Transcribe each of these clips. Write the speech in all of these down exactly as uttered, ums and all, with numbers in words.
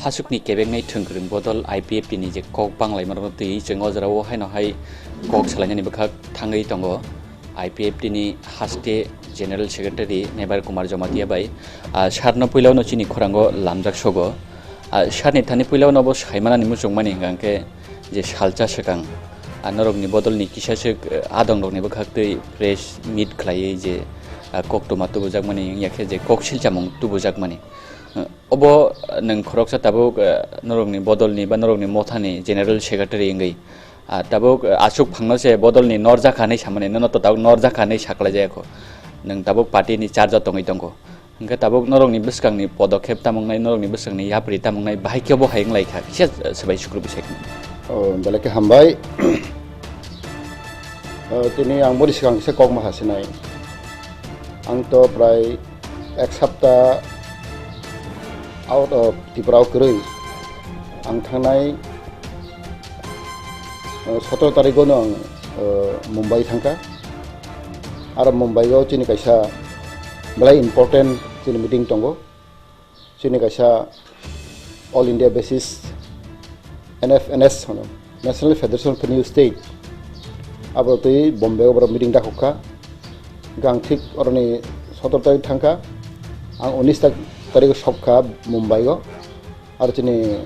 Hasukni kebeknai thwngkwrwng bodol I P F T ni je kok banglaima rokno twi chwng o jora o haino hai kok salainani bwkhak thangwi tongo. I P F T ni haste General Secretary Mebar Kumar Jamatia bai, ah, sarno puilao no chini khorango lamjak sogo. Ah, sarni thani puilao no bo saimanani muchungmani hwnkha khe je salcha swkang, ah, norokni bodolni kisa swk, eh, adongrokni bwkhak twi press meet khlaiwi je, ah, koktwma tubujakmani wngya khe je kok silchamung tubujakmani. Eh, obo nwng khoroksa tabuk, eh, norokni bodolni ba norokni mothani General Secretary wngwi, ah, tabuk, eh, aswk phangno se bodolni norjak kha hinwi samani, nono to tabuk norjak kha hinwi saklai jaya kho. Nwng tabuk party ni charge o tongwi tongkho. Hwnkhe tabuk norokni bwskangni podokhep tamo wngnai, norokni bwskangni yapri tamo wngnai, bahai khe bo hai wnglaikha, kisa, eh, swbai sukrubwi sai khna. Oh, belai khe hambai. Oh, tini ang boni swkang kisa kok maha sinai. Ang to prai ek sapta out of Tripura o kwrwi. Ang thangnai, eh, sotoro tarikgo no ang, eh, Mumbai thangkha. Aro Mumbai o chini kaisa belai important chini meeting tongo. Chini kaisa All India basis N F N S hono, National Federation of New State. Abo twi Bombay o borok meeting dakhok kha. Ang thik oroni sotoro tarik thangkha. Ang unis tarik sok kha Mumbai o. Aro chini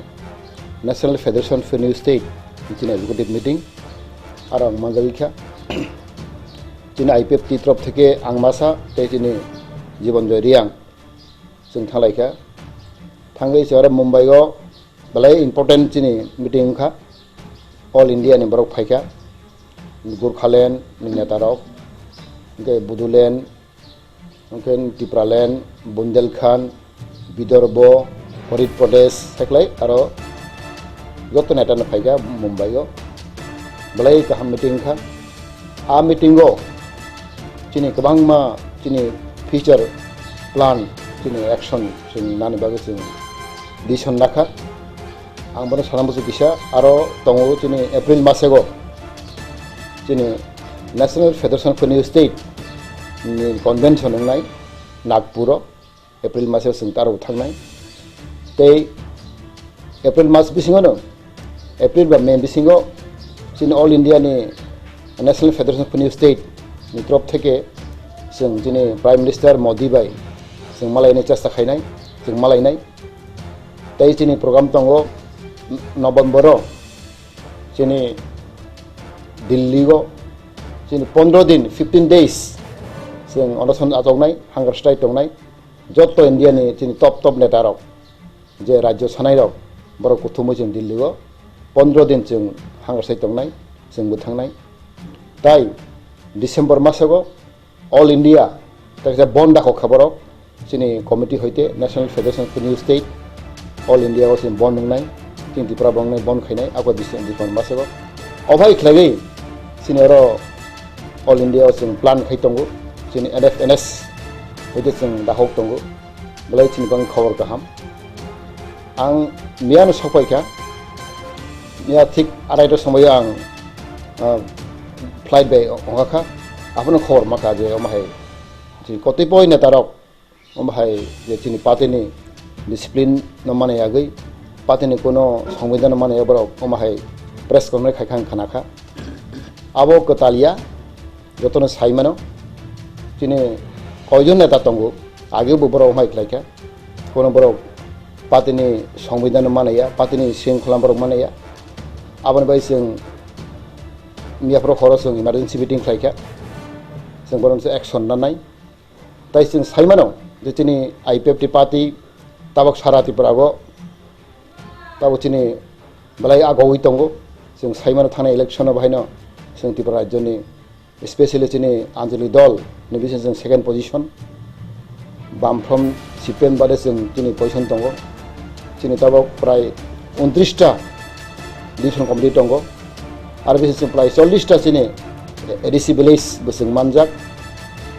National Federation of New State, chini executive meeting, aro ang manjagwi kha. Chini I P F T ni torop theke ang masa, tei chini Jibon Joy Reang, chwng thanglaikha. Thangwi se aro Mumbai o belai important chini meeting wngkha. All India ni borok phaikha. Gurkhaland ni neta rok, hwnkhe Bodoland, hwnkhe Tipraland, Bundelkhand, Bidorbo, Horit Pradesh, heklai aro joto neta no phaikha Mumbai o. Belai kaham meeting wngkha. A meeting o chini kwbangma chini future plan, chini action chwng nani bagwi chwng decision lakha. Ang bono sana muchung kisa, aro tongo chini April masego chini National Federation of New State ni convention wngnai Nagpur o, April maseo chwng taro thangnai. Tei April mas bisingo no, April ba May bisingo chini All India ni National Federation of New State ni torop theke chwng chini Prime Minister Modi bai chwng malaini chesta khainai, chwng malainai. Tei chini program tongo November o chini Delhi o chini pondro din, fifteen days chwng onoson achoknai, hunger strike tongnai. Joto India ni chini top top neta rok, je rajyo sanai rok, borok kuthumwi chwng Delhi o pondro din chwng hunger strike tongnai, chwng bwthangnai. Tai December masego All India, kaisa bon dakhok kha borok, chini committee hoite National Federation of New State, All India o chini bon wngnai, chini Tripura bo wngnai bon khainai, abo Dece-, December masego. Obai khlaiwi chini oro All India o chwng plan khai tongo, chini N F N S hoite chwng dakhok tongo, belai chini bang khobor kaham. Ang miyano sokpai kha, miya thik arai ta somoio ang, ah, flight bai ongkha kha, abono khobor ma kha je omo hai chini kotipoi neta rok, omo hai je chini party ni discipline no mane yagwi, party ni kuno songbidan no mane ya borok omo hai press conference khai kha ang khana kha. Abo kwtal ya, jotono sai mano. Chini koijon neta tongo, agebo borok omo hai khlai kha. Kono borok party ni songbidan no mane ya, party ni sringkhola borok mane ya. Aboni bai chwng miyaphoro horo chwng emergency meeting khlai kha. Chwng borok se action nanai. Tai chwng sai mano je chini I P F T party tabok sara Tripura o tabok chini belai agoui tongo. Chwng sai mano thangnai election o bahaino chwng Tripura rajyo ni, especially chini Anjali dol ni bising chwng second position. Bamfront C P M bade chwng chini position tongo. Chini tabok prai untris ta division committee tongo. Aro bising chwng prai chollish ta chini A D C village bo chwng manjak,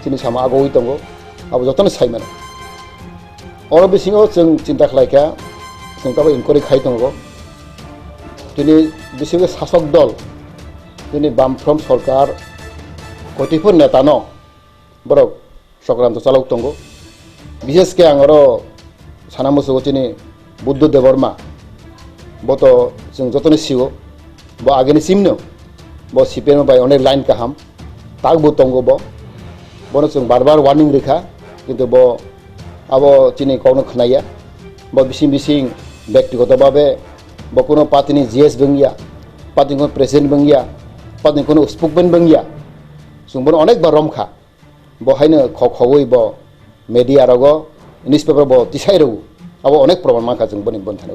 chini sama agoi tongo, abo jotono sai mano. Oro bisingo chwng chinta khlai kha, chwng tabo inquiry khai tongo. Chini bisingo sasok dol, chini Bamfront sorkar, koitor netano borok chokranto chalok tongo. Bishesh khe ang oro sana musugo chini Buddha Debbarma, bo to chwng jotono sio, bo agini simno, bo C P M bai onek line kaham, tak bo tongo bo, bono chwng bar bar warning rikha, kintu bo abo chini kokno khnaya, bo bising bising bektigoto babe bo kuno party ni G S bwngya, party ni kuno president bwngya, party ni kuno spokesman bwngya, chwng bono onek bar romkha. Bo haino khok khogwi bo media rogo, newspaper bo tisai rw, abo onek proman mankha chwng boni boni thani.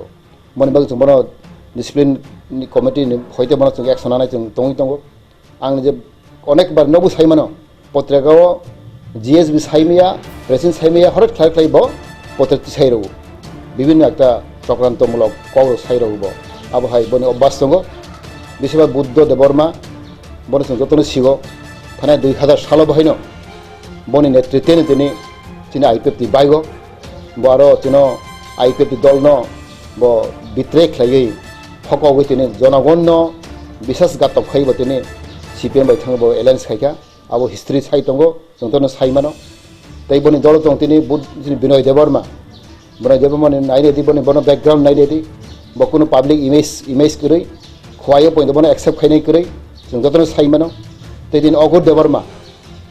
Boni bagwi chwng bono discipline committee ni hoite bono chwng action nanai chwng tongwi tongo. Ang je onek bar nobo sai mano, potrika o G S B sai maya, president sai maya, horot khlai khlai bo potrika tisai rw. Bibhinno ekta chokrantomulok kok rw sai rw bo. Abo hai boni obas tongo. Biswa Buddha Debbarma, bono chwng jotono sigo, thane dui hazar salo bahaino boni netritwno tini chini I P F T baigo, bo aro chino I P F T dolno bo betray khlaiwi phokogwi tini jonogonno bisasghatok khai bo tini C P M bai thangwi bo alliance khaikha, abo history sai tongo, chwng tono sai mano. Tei boni dolo tong tini Bud-, chini Binoy Debbarma, Bwrwi Debbarmani nainai di, boni bono background nainai di, bo kunu public image, image kwrwi, khwlaiyo poito bono accept khainai kwrwi, chwng jotono sai mano. Tei din Ogur Debbarma,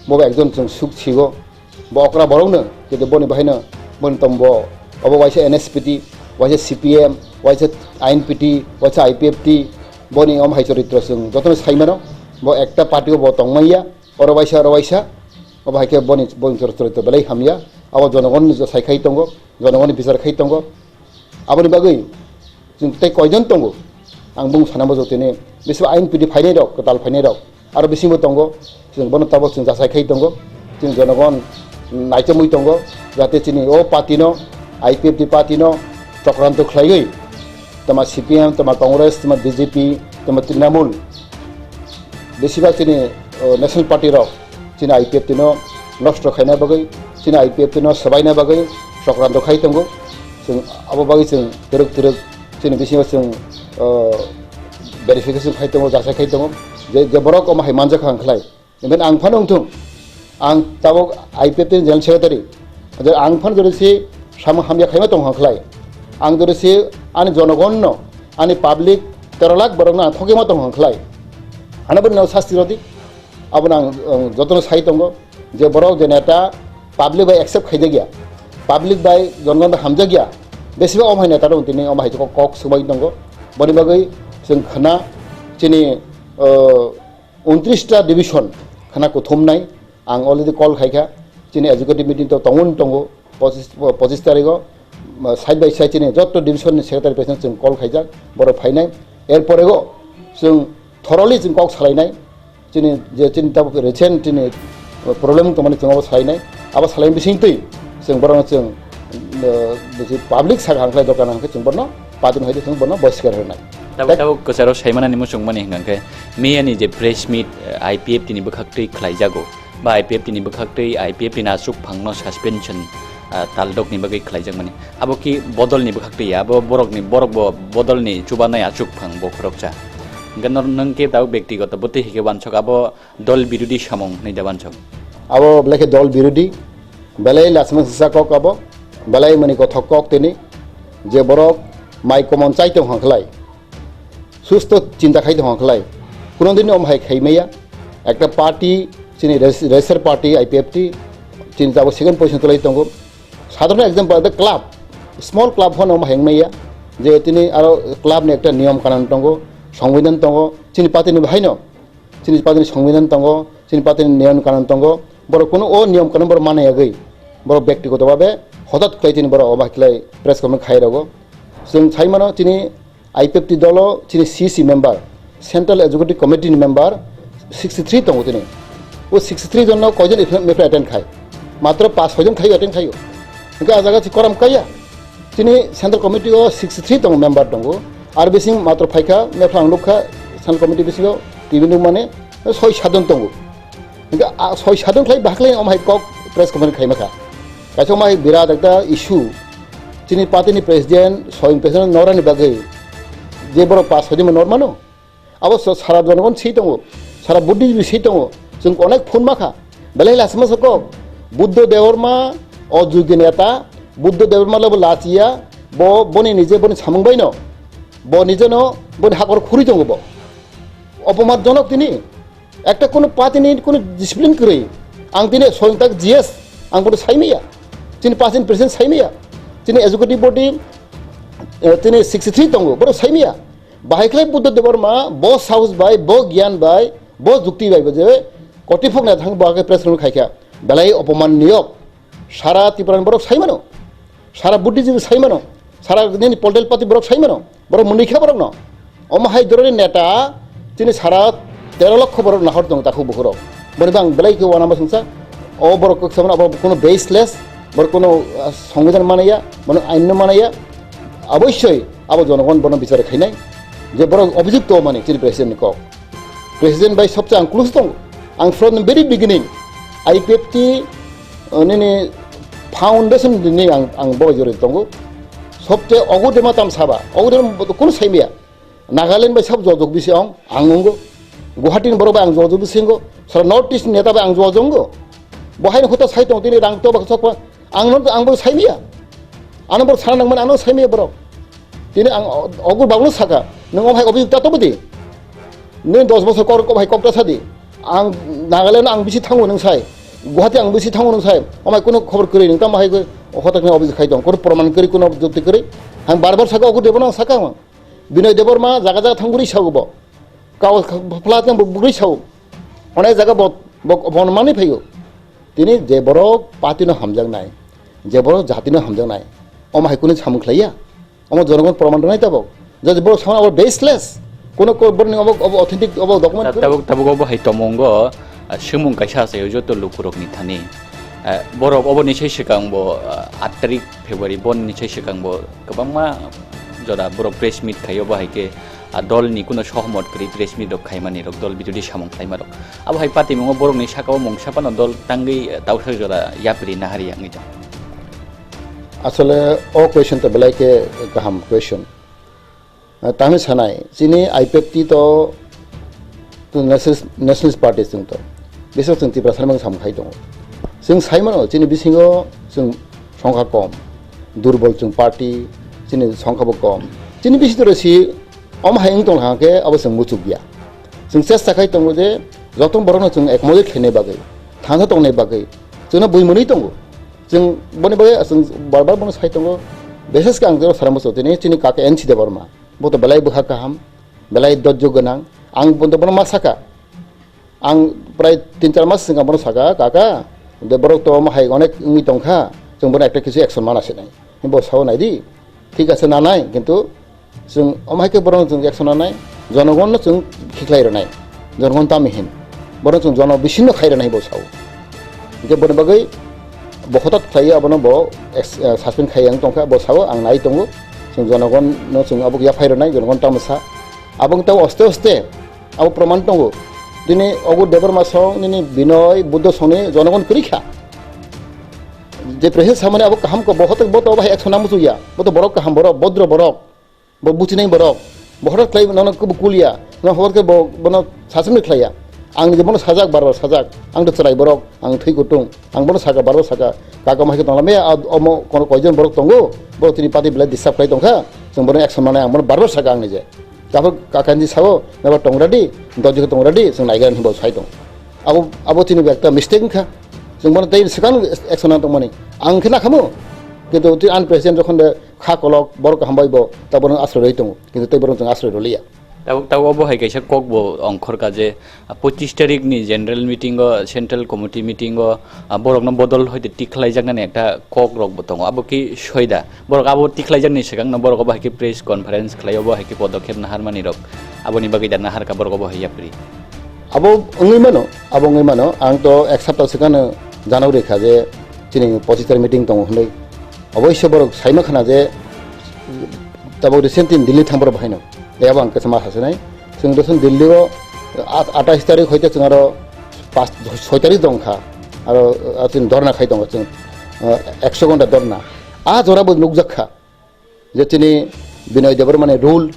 bo ekjon chwng suk sigo, bo okra borokno, kintu boni bahaino, boni tombo, obo waisa N S P T, waisa C P M, waisa I N P T, waisa I P F T, boni om hai choritro chwng jotono sai mano, bo ekta party o bo tongmanya, oro waisa, oro waisa, obo hai khe boni, boni chor-, choritro belai hamya, abo jonogon ni sai khai tongo, jonogon ni bichar khai tongo. Aboni bagwi chwng tei koijon tongo, ang bung sana muchung tini, bisi I N P T phainai rok, kwtal phainai rok, aro bisingo tongo, chwng bono tabok chwng jachai khai tongo, chwng jonogon naichomwi tongo, jate chini o party no, I P F T party no chokranto khlaiwi, tama C P M, tama Congress, tama B J P, tama Trinamool, besibak chini, o, national party rok chini I P F T no nosto khaina bagwi, chini I P F T no swbaina bagwi chokranto khai tongo. Chwng abo bagwi chwng twrwk twrwk chini bisingo chwng, o, verification khai tongo, jachai khai tongo, je, je borok omo hai manjakha wngkhlai. Even ang phano wngthung, ang tabuk I P F T ni General Secretary, je ang phano jodi se samung hamya khaima tong kha khlai, ang jodi se ani jonogonno, ani public tero lakh borokno ang thokima tong kha khlai, ano boni sasti rodi, abono ang, ang jotono sai tongo je borok je neta public bai accept khaijakya, public bai jonogon bai hamjakya, besiba omo hai neta rok tini omo hai kok, kok swbai tongo, boni bagwi chwng khna chini, o, untris ta division khana kuthum nai, ang already call khaikha, chini executive meeting to tongwin tongo, pochis, pochis tarikh o, side by side chini jotto division ni secretary president chwng call khaijak, borok phainai, er pore o chwng thoroughly chwng kok salainai, chini je chini tabuk recent chini problem tongmani chwng abo salainai, abo salaini bisingtwi chwng borokno chwng, eh, bisi public saka hangkhlai dokan hangkhe chwng borno party ni hoide chwng borno boiskar rwnai. Tabuk, tabuk kwcharo saimanani muchungmani hwnkha khe miyani je press meet, eh, I P F T ni bwkhaktwi khlaijago, ba I P F T ni bwkhaktwi I P F T ni achukphangno suspension, ah, taldokni bagwi khlaijakmani. Abo ki bodolni bwkhaktwi ya, abo borokni, borok bo bodolni chubanai achukphang bo khoroksa. Hwnkhe nor-, nwng khe tabuk bektigoto bwtwi hai khe uansuk abo dol birodhi samung hwnwi da uansuk. Abo belai khe dol birodhi, belai lachimung sasa kok abo, belai mani kothok kok tini, je borok mai komon chai tong hwnkhlai, susto chinta khai tong hwnkhlai, kuno din om hai khai maya, ekta party, chini res-, register party I P F T, chini tabuk second position tolai tongo. Sadharon example, the club, small club phano om hai wngmaya, je tini aro club ni ekta niyom kanon tongo, songbidan tongo, chini party ni bahaino, chini party ni songbidan tongo, chini party ni niyom kanon tongo, borok kuno o niyom kanon borok mana yagwi, borok bektigoto babe hotat khlai tini borok obo hai khlai press conference khai rogo. Chwng sai mano chini I P F T dolo chini C C member, Central Executive Committee ni member sixty three tongo tini. O sixty three jon no koijon ephe-, ephe attend khai? Matro pas soi jon khai attend khaio. Hwnkhe a jaga si koram kaiya. Chini Central Committee o sixty three tongo member tongo. Ar bising matro phaikha, mepha ang nukha, Central Committee bisingo, T V nukmani, soi sadon tongo. Hingke a soi sadon khlai bahaklai omhai kok press conference khlaima kha. Kaisa omhai birat ekta issue, chini party ni president, soyong president norani bagwi, je borok pass hoidima normano, abo sa-, sara jonogon si tongo, sara Buddhist si tongo, chwng onek phone ma kha. Belai lachima sa kok, Buddha Debbarma, o jugini neta, Buddha Debbarma labo lachiya, bo boni nije boni samung baino, bo nijeno boni hakor khuri tongo bo. Opoman jonok tini, ekta kono party ni kono discipline kwrwi. Ang tini soyong tak G S, ang bono saimaya. Chini party ni president saimaya. Chini executive body, eh, tini sixty three tongo, bono saimaya. Bahai khlai Buddha Debbarma, bo saus bai, bo gyan bai, bo jukti bai, bo je koti phok na thang bo ke press conference khaikha. Belai opoman niyok. Sara Tripura ni borok saimano. Sara Buddhist saimano. Sara nini political party borok saimano. Borok mwnwi kha borok no. Omo hai jorani neta chini sara tero lokho borok nahor tong takhuk bukhurok. Boni bang belai khe wana masungsa. O borok kok samano abo kono baseless, borok kono, ah, songbidan manaya, bono ain no manaya. Aboshoi abo jonogon bono bichar khainai je borok obhijukto mani chini president ni kok. President bai sobse ang close tongo. Ang from the very beginning, I P F T, uh, nini foundation ni ang, ang bo jori tongo. Sobse ogo dema tam saba, ogo dema kono saimaya. Nagaland bai sab jojok bisi ang, ang ongo. Guwahati ni borok bai ang jojok bisi ongo. Sara North East neta bai ang jojok ongo. Bo haino khuta sai tong tini rang to bak sok pa. Ang no, ang bo saimaya. Ano borok sana nangmani ano saimaya borok. Tini ang o-, ogur bagno saka. Nung om hai obhijukta to budi. Nung dos bosor kor kok hai kokta sadi. Ang Nagaland ang bisi thango nung sai. Guwahati ang bisi thango nung sai. Om hai kuno khobor kwrwi nung tamo hai koi hotak ni obhijukta khai tong. Kuno proman kwrwi kuno jukti kwrwi. Ang bar bar saka ogur debo nang saka ang. Binoy Debbarma jaga jaga thang guri sao bo. Kau phla tang bo guri sao. Onek jaga bo, bo, bo mani phaio. Tini je borok party no hamjaknai, je borok jati no hamjaknai, omo hai kunu samung khlaiya. Omo jonogon proman rwnai tabok. Jadi borok samani abo baseless. Kono ko borokni obo, obo authentic, obo document Ta-, kwrwi. Tabuk, tabuk obo hai tomongo, ah, swngmung kaisa achaio joto lukurokni thani. Ah, borok oboni sai swkang bo, ah, aat tarik February boni sai swkang bo kwbangma jora borok press meet khaio, bo hai khe, ah, dolni kuno sohomot kwrwi press meet rok khaimani rok, dol birodhi samung khlaimarok. Abo hai patimungo borokni sakao mungsa phano dol tangwi, ah, tausa jora yapri nahari wngwi tong. Asole o question to belai khe kaham question. Ah, tamni sanai, chini I P F T to, to Nationalist, Nationalist Party chwng to. Bisok chwng Tiprasa ni samung khai tongo. Chwng sai mano, chini bisingo chwng songkha kom, durbol chwng party, chini songkha bo kom. Chini bisi to si, om hai wng tong kha khe, abo chwng muchuk ya. Chwng chesta khai tongo je, joto borokno chwng accommodate khainai bagwi, thansa tongnai bagwi, chwngno bui mwnwi tongo. Chwng boni bagwi chwng bar bar bono sai tongo. Bises khe ang jora sara muchuk tini, chini kaka N C Debbarma. Bo to belai bwkha kaham, belai dojjo gwnang. Ang bo to bono ma saka. Ang prai tin char mas swkang bono saka, "Kaka, de borok to omo hai onek wngwi tongkha, chwng bono ekta kisu action mana sinai." Bo sao naidi, "Thik ase nanai, kintu chwng omo hai khe borokno chwng action nanai, jonogonno chwng khiklai rwnai, jonogon tamo hin, borokno chwng jono bisinno khai rwnai," bo sao. Hingke boni bagwi bo hotat khlaiwi abono bo ex-, eh, suspend khai yang tongkha, bo sao ang nai tongo, chwng jonogonno chwng abo yaphai rwnai, jonogon tamo sa. Abo wng tamo oste oste abo proman tongo. Tini ogo Debbarma song, nini Binoy, Buddho songni jonogon kwrwi kha. Je president samani abo kaham kok, bo hotak bo to bahai action nang muchung ya, bo to borok kaham borok, bodro borok. Bo buchinai borok, bo horat khlai nono kubu kulia, no hor khe bo, bono saswmni khlaiya. Ang je bono sajak, bar bar sajak, ang to chwrai borok, ang thwi kutung, ang bono saka, bar bar saka, kaka mai khe tongla me, a, omo kono koijon borok tongo, borok tini party belai disturb khlai tongkha, chwng bono action manai, ang bono bar bar saka ang nije. Taphor kaka ni sao, naba tong ready, doji khe tong ready, chwng naigra hinwi bo sai tong. Abo, abo tini bo ekta mistake wngkha, chwng bono tei swkang action nang tongmani, ang khe nakhamu, kintu tini ani president jokhon de, kha kolok, borok kaham bai bo, ta bono asroi rwi tongo, kintu tei bono chwng asroi rwliya. Tabuk, tabuk obo hai kaisa kok bo ongkhor ka je, ah, pochis tarik ni general meeting o, central committee meeting o, ah, borok no bodol hoite tik khlai jaknani ekta kok rok bo tongo, abo ki soida. Borok abo tik khlai jaknani swkang no borok obo hai khe press conference khlai, obo hai khe podokhep nahar mani rok, aboni bagwi da nahar ka borok obo hai yapri. Abo wngwi mano, abo wngwi mano, ang to ek sapta swkang no janok rikha je chini pochis tarik meeting tongo hwnwi. Oboisyo borok saima khna je Tabuk recent din Delhi thangphuru bahaino. Yabo ang kaisa ma sasinai. Chwng recent Delhi o, ah, atais tarik hoite chwng aro pas, soi tarik tong kha. Aro, ah, chwng dhorna khai tongo chwng, ah, ekso ghonta dhorna. Ah, jora bo nukjak kha. Je chini Binoy Debbarma ni rule,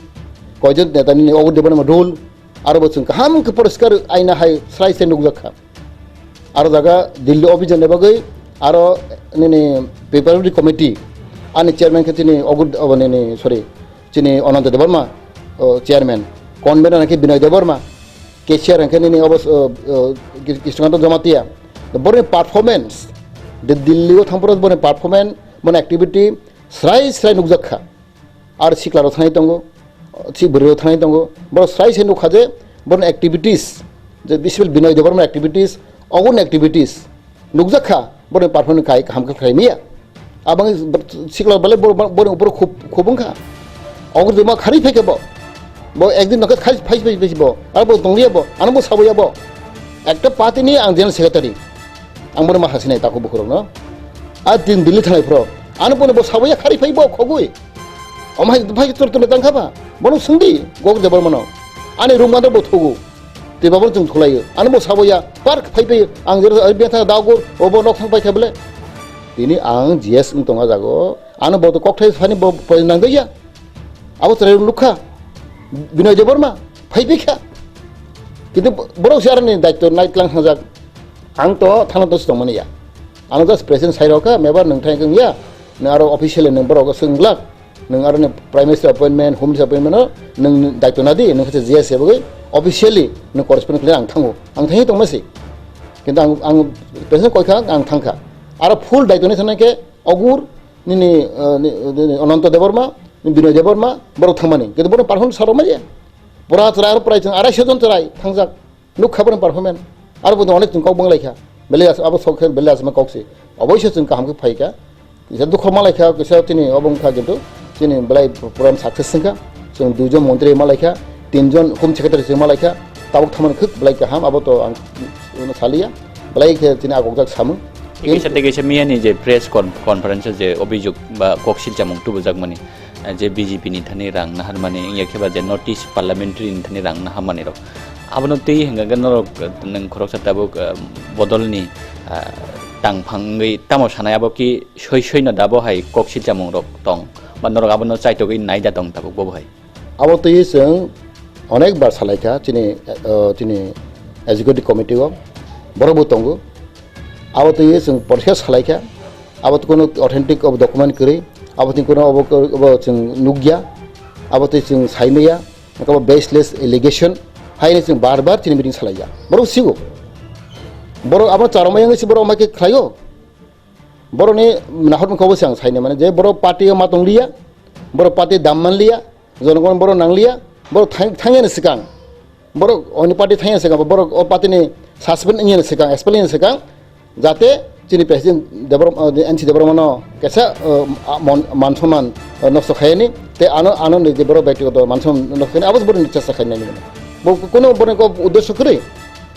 koijon neta ni Agur Debbarma rule, aro bo chwng kaham khe poriskar aina hai srai se nukjak kha. Aro jaga Delhi office ni bagwi aro nini preparatory committee ani chairman khe chini Agur, obo nini, sorry, chini Ananta Debbarma, o, chairman, convener khe Binoy Debbarma, cashier khe nini obo, o, o, Kis-, Kishnakanta Jamatia. Boroni performance, de Delhi o thangphuru boroni performance, boroni activity, Srai srai nukjak kha. Ar sikla rok thani tongo, si bwrwi rok thani tongo. Borok srai se nukha je borokni activities, je bisibel Binoy Debbarma activities, oguni activities nukjak kha, borokni performance kai kaham khe khlai maya. Abang sikla belai bor-, bor-, borokni upor khub, khub wngkha. Ogor joma khari phaikhe bo. Bo ekdin nokhe khai phai phai phai bo. Ar bo tongliya bo, ano bo saboya bo. Ekta party ni ang general secretary. Ang bono ma hasinai takhuk bukhurokno. A din Delhi thanai phro. Ano bono bo saboya khari phai bo khogwi. Omo hai phai tor tor tangkha ba. Bono swngdi Gok Debbarmano. Ani room andar bo thugu. Tei bono chwng thulaio. Ano bo saboya park phai phai ang jero ai betha dagur obo nok thang pai kha bele. Tini ang G S wng tongo jago. Ano bo to kokthai sani bo poi nang ya. Abo chwrai nukha. Binoy Debbarma phai phai kha. Kintu borok si aroni daityo nai tlang thangjak. Ang to thana to tongmani ya. Ano just president sai rokha, mebar nwng thang kang ya. Nwng aro officially nwng borok swng glak. Nwng aro ni Prime Minister appointment, Home Minister appointment no nwng daityo nadi, nwng khe G S bagwi officially nwng correspond khlai ang thango. Ang thangwi tongma se. Kintu ang, ang president koi kha, ang thang kha. Aro full daityo ni thangna khe Agur, nini, eh, ni, nini Ananta Debbarma, nini Binoy Debbarma, borok thangmani. Kintu borok perform sarok ma ya. Pura chwrai aro prai chwng arai so jon chwrai thangjak. Nuk kha bono performance. Aro bo onek chwng kok bang lai kha. Belai as-, abo sok khe belai asma kok se. Oboise chwng kaham khe phai kha. Kisa dukho ma lai kha, kisa chini obo wng kha kintu chini belai program success wng kha. Chwng duijon montri ma lai kha, tinjon home secretary chwng ma lai kha. Tabuk thamani khuk belai kaham, abo to ang saliya. Belai khe chini agokjak samung. Kisa tei kisa miyani je press con-, conference je obijok ba kok silchamung tubujakmani. Eh, je B J P ni thani rang naharmani, wngya khe ba je North East Parliamentary ni thani rang naharmani rok. Abono twi hwnkha khe norok, eh, nwng khoroksa tabuk, eh, bodolni, eh, tangphang wngwi tamo sanai abo ki soi soi no dabo hai kok silchamung rok tong? Ba norok abono chaitogwi nai da tong tabuk bo hai? Abo twi chwng onek bar salai kha chini, eh, chini executive committee o borok bo tongo. Abo twi chwng porikhe salai kha. Abo to kuno authentic obo document kwrwi, abo twi kuno obo, obo chwng nukya, abo twi chwng saimaya, abo baseless allegation, haino chwng bar bar chini meeting salaijak. Borok sigo. Borok abo charwmai wngwi si borok omo khe khlaio. Borokni nahor mungkha obo se ang saini mane je borok party o ma tongliya, borok party dam manliya, jonogon borok nangliya, borok thang-, thangyani swkang. Borok oni party thangya swkang, borok o party ni suspend wngya swkang, expel wngya swkang, jate chini president Debor-, uh, N C Debbarma no kaisa, uh, a-, mon-, man somman, uh, nosto khayani, tei ano, ano ni je borok byaktigoto man somman nosto khayani, abo borok ni chesta khainani. Bo kuno borok ni uddesho kwrwi,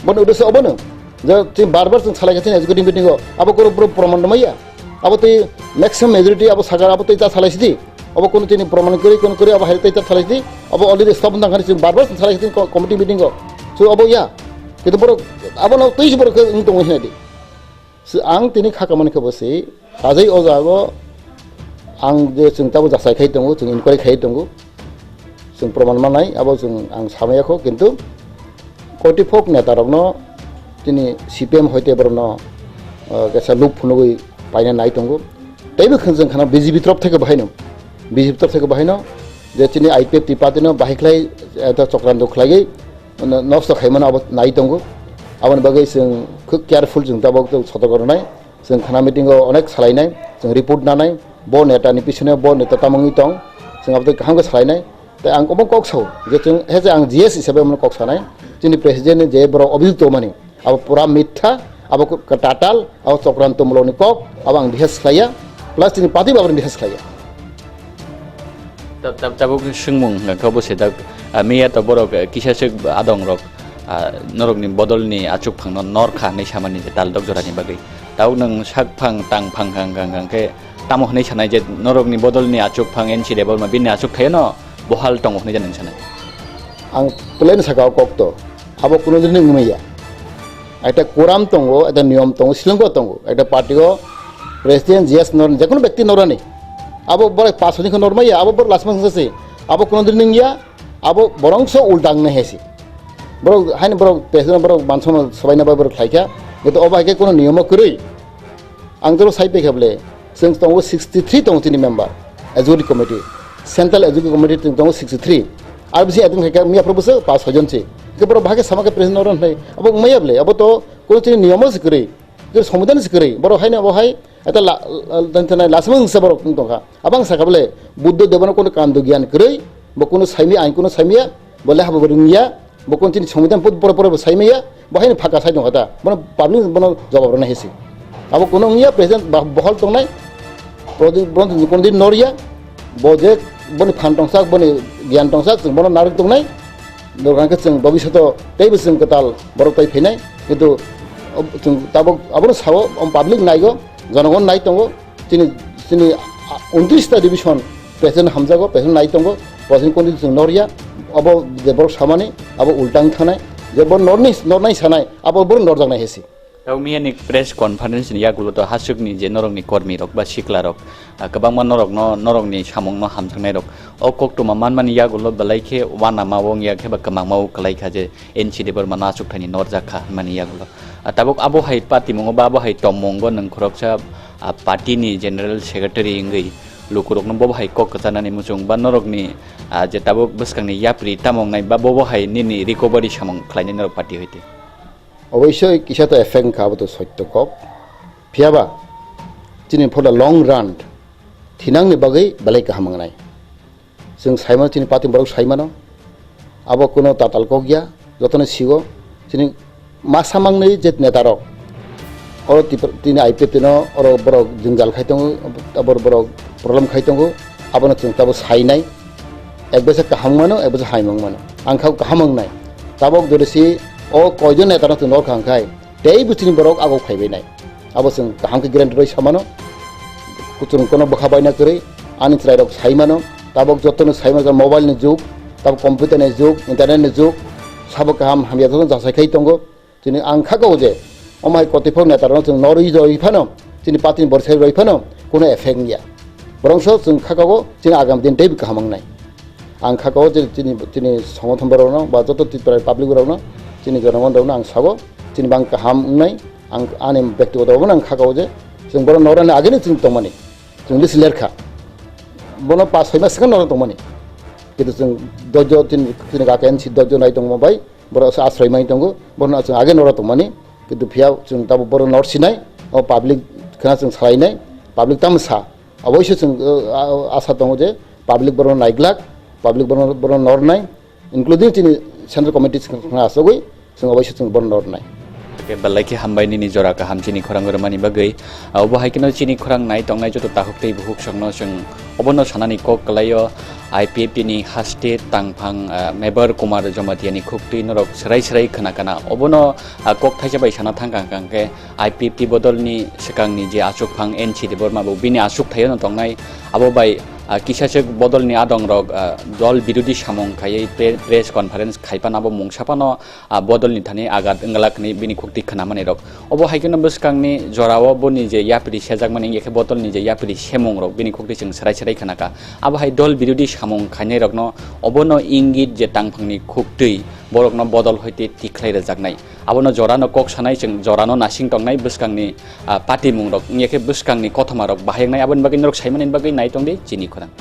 borok ni uddesho obono. Je chini bar bar chwng salai kha chini executive meeting o, abo koro borok proman rwmaya. Abo tei maximum majority abo sakar abo tei ta salai sidi. Abo kono tini proman kwrwi, kono kwrwi abo hai tei ta salai sidi. Abo already stop wng thangkha chwng bar bar salai sidi ko-, committee meeting o. So abo ya. Kintu borok abo no tei borok wng tongo hinai di. So ang tini kha kamani khe bo se sajai o jago ang je chwng tabo jasai khai tongo, chwng inquiry khai tongo. Chwng proman manai, abo chwng ang samaya kho, kintu koiti phok neta rokno chini C P M hoite borokno, uh, kaisa loop phunugwi paina nai tongo. Teibo khwnjwng khana B J P trop theke bahaino, B J P trop theke bahaino je chini I P F T party no bahai khlai, eh, to chokranto khlaiwi, no-, nosto khaimano abo nai tongo. Aboni bagwi chwng khuk careful chwng tabok sotok rwnai. Chwng khana meeting o onek salainai, chwng report nanai, bo neta ni pisone bo neta tamungwi tong, chwng abo kaham khe salainai. Tei ang omo kok sao, je chwng, he je ang G S hisabe omo kok sanai, chini president ni je borok obhijukto mani, abo pura mitha, abo ko-, tatal, abo chokranto muloni kok, abo ang bihas khlaiya, plus chini party bo aboni bihas khlaiya. Tab-, tab-, tabuk swngmung hwnkha khe obo se dak, ah, miya to borok, eh, kisa swk adong rok, ah, norokni bodolni achuk phangno nor kha hinwi samani je tal dok jorani bagwi. Tabuk nwng sak phang tang phang hang hang hang khe Tamo hwnwi sanai je norokni bodolni achukphang N C Debbarma bini achukthai no bohal tongo hwnwi je nwng sanai? Ang plain saka o kok to, abo kuno din wngmaya. Ekta kuram tongo, ekta niyom tongo, silingko tongo. Ekta party o president G S nor, jekono bekti norani. Abo borok pash hwnwi khe normaya, abo borok last month se. Abo kuno din wngya, abo borongso ulta wngna hesi. Borok haino borok president borok mansono sobaina bai borok khlaikha. Eto obo hai khe kuno niyomo kwrwi. Ang joro sai paikha bole, chwng tongo sixty three tongo chini member, executive committee, central executive committee chwng tongo sixty three. Ar bisi adung khaikha miya phuru bwswk pass hoijon se. Hwnkhe borok bahai khe sama khe president oro hwnwi. Abo wngmaya bole, abo to kuno chini niyomo se kwrwi, je sombidhan se kwrwi. Borok haino abo hai eta la, la, la, la, lasima wngsa borok wng tongkha. Abo ang sakha bole, Buddho debano kuno kando gyan kwrwi, bo kuno saimi, ang kuno saimiya, bo leha bo rwngya, bo kuno chini sombidhan put pore pore bo saimaya, bo haino phaka sai tongkha ta, bono public bono jawab rwna hesi. Abo kuno wngya president ba bohol tongnai, bono kuno din norya, bo je boni phan tongsak, boni gyan tongsak, chwng bono narwk tongnai, dorkar khe chwng bobishoto teibo chwng kwtal borok tai phainai, kintu chwng tabuk abono sao, public naigo, jonogon nai tongo, chini, chini, ah, untris ta division president hamjago, president nai tongo, president kuno din chwng norya, abo je borok samani, abo ulta wng thanai, je bo norni, nornai sanai, abo borok norjaknai hesi. Tei miyani press conference ni yagulo to hasukni je norokni kormi rok ba sikla rok, ah, kwbangma norokno, norokni samungno hamjaknai rok o koktwma manmani yagulo belai khe uanama wngya khe ba kwmangma o kwlai kha je N C Debbarma no achukthani norjak kha hwnmani yagulo. Ah, tabuk abo hai patimungo ba abo hai tongmungo nwng khoroksa, ah, party ni general secretary wngwi lukurokno bo hai kok kwcharnani muchung ba norokni, ah, je tabuk bwskangni yapri tamo wngnai ba bo hai nini recovery samung khlainai norok party hoite? Oboisoi kisa to effect wngkha, abo to sotto kok. Phiyaba chini for the long run thinangni bagwi belai kaham wngnai. Chwng saimano, chini party borok saimano, abo kuno tatal kok ya, jotono sigo, chini masa mangnwi je neta rok, oro Tipra-, tini I P F T no oro borok jwngjal khai tongo, abo borok problem khai tongo, abono chwng tabuk sainai, ek bwsa kaham wngmano, ek bwsa hamya wngmano, ang kha kaham wngnai, tabuk jodi si o koijon neta no chwng nor kha hwnkhai, tei bwswkni borok agok phaibainai. Abo chwng kaham khe guarantee rwi samano. Kuchung kono bwkha baina kwrwi ani chwrairok saimano. Tabuk jotono saimano, mobile ni jug, tabuk computer ni jug, internet ni jug. Sabo kaham hamya jotono jasai khai tongo. Chini ang kha kau je, omo hai kotoi phok neta rokno chwng norwi roi phano, chini party ni borok sai roi phano, kuno effect wngya. Borok so chwng kha kau chini agam din teibo kaham wngnai. Ang kha kau je chini, chini songothon borok rokno ba joto Tripura public rokno, chini jonogon rokno ang sabo, chini bang kaham wngnai. Ang ani bektigoto obono ang kha kau je chwng borok norani agini chwng tongmani, chwng list lerkha. Bono pas soi mas swkang norok tongmani. Kintu chwng dojo tin, tin ka K N C dojo nai tongma bai borok asroi mai tongo. Bono chwng age norok tongmani. Kintu phiya chwng tabuk borok nor sinai, o public khna chwng salainai, public tamo sa. Oboisoi chwng, uh, asa tongo je public borok naiglak, public borok, borok nornai. Including chini Central Committee chwng asogwi chwng oboisoi chwng bono nornai. Khe belai khe hambai nini jora kaham chini khorang rwmani bagwi. Obo hai kheno chini khorang nai tongnai joto takhuk tei bukhuk songno chwng obono sanani kok kwlaio, I P F T ni haste tangphang, ah, Mebar Kumar Jamatia ni khuktwi norok swrai swrai khna kana. Obono, ah, kok thaisa bai sana thang kang kang khe I P F T bodolni swkangni je achukphang N C Debbarma bo bini achukthai-o no tongnai, abo bai, ah, kisachwk bodolni adongrok, ah, dol birodhi samung khaiwi pre-, press conference khai phano abo mungsa phano, ah, bodolni thani agat wngwlak hwnwi bini khuktwi khwnamanirok. Obo hai kheno bwskangni jorao boni je yapri sejakmani wngya khe bodolni je yapri semungrok bini khuktwi chwng swrai swrai khwnakha. Abo hai dol birodhi samung khainairokno obono ingit je tangphangni khuktwi borokno bodol hoite tikhlai rwjaknai. Abono jorano kok sanai chwng jorano nasing tongnai bwskangni, ah, patimungrok, wngya khe bwskangni kothomarok bahai wngnai, aboni bagwi norok saimani bagwi nai tongdi chini khorang.